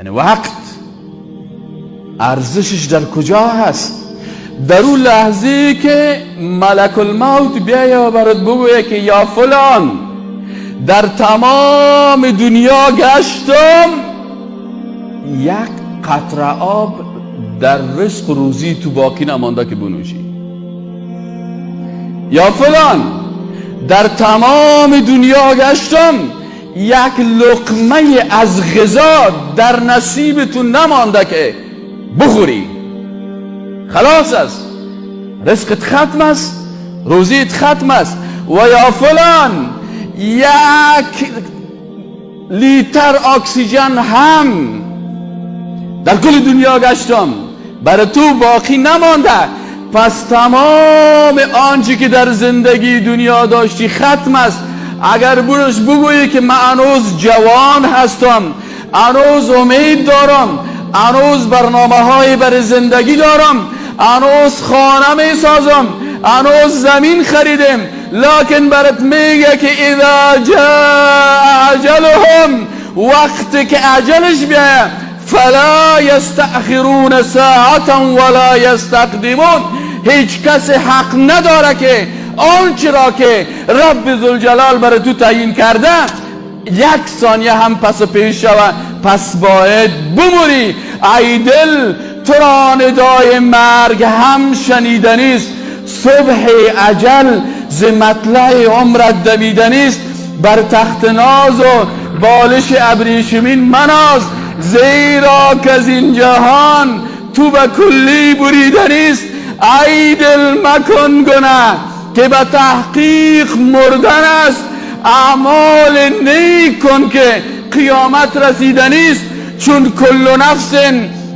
یعنی وقت ارزشش در کجا هست؟ در اون لحظه که ملک الموت بیایه و برات بگویه که یا فلان، در تمام دنیا گشتم، یک قطره آب در رزق روزی تو باقی نمانده که بنوشی. یا فلان، در تمام دنیا گشتم، یک لقمه از غذا در نصیب تو نمانده که بخوری. خلاص است، رزقت ختم است، روزیت ختم است. و یا فلان، یک لیتر اکسیژن هم در کل دنیا گشتم، برای تو باقی نمانده. پس تمام آنچه که در زندگی دنیا داشتی ختم است. اگر برش بگویی که من هنوز جوان هستم، هنوز امید دارم، هنوز برنامه های برای زندگی دارم، هنوز خانه می سازم، هنوز زمین خریدم، لکن برات میگه که اذا جاء اجلهم، وقتی که اجلش بیایه، فلا یستأخرون ساعة ولا یستقدمون. هیچ کس حق نداره که آنچه را که رب ذوالجلال برای تو تعیین کرده یک ثانیه هم پس و پیش شود. پس باید بمری. ای دل، تو را ندای مرگ هم شنیدنیست، صبح اجل ز مطلع عمرت دمیدنیست. بر تخت ناز و بالش ابریشمین مناز، زیرا که از این جهان تو به کلی بریدنیست. ای دل، مکن گنه که به تحقیق مردن است، اعمال نیک کن که قیامت رسیدنیست. چون کل نفس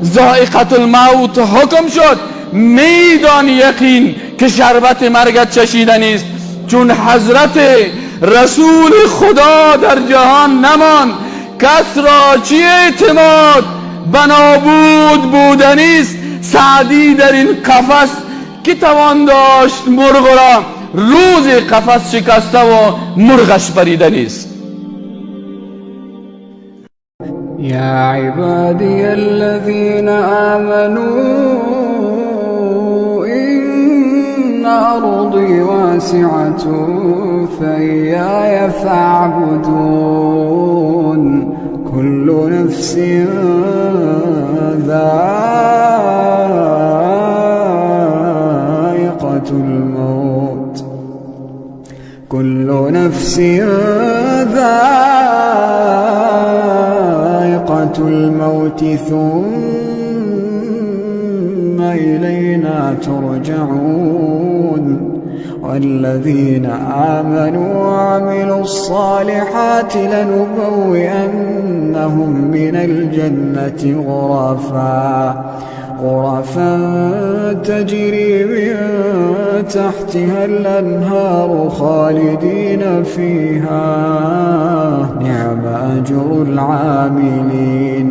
ذائقة الموت حکم شد، میدان یقین که شربت مرگت چشیدنیست. چون حضرت رسول خدا در جهان نماند، کس را چی اعتماد به نابود بودنیست؟ سعدی، در این قفس کی توان داشت مرغ را؟ روزی قفس شکسته و مرغش پریدنیست. يا عبادي الذين آمنوا إن أرضي واسعة فإياي فاعبدون. كل نفس ذائقة الموت، كل نفس ذائقة الموت، ثم إلينا ترجعون. والذين آمنوا وعملوا الصالحات لنبوئنهم من الجنة غرفا تجري من تحتها الأنهار خالدين فيها، نعم أجر العاملين.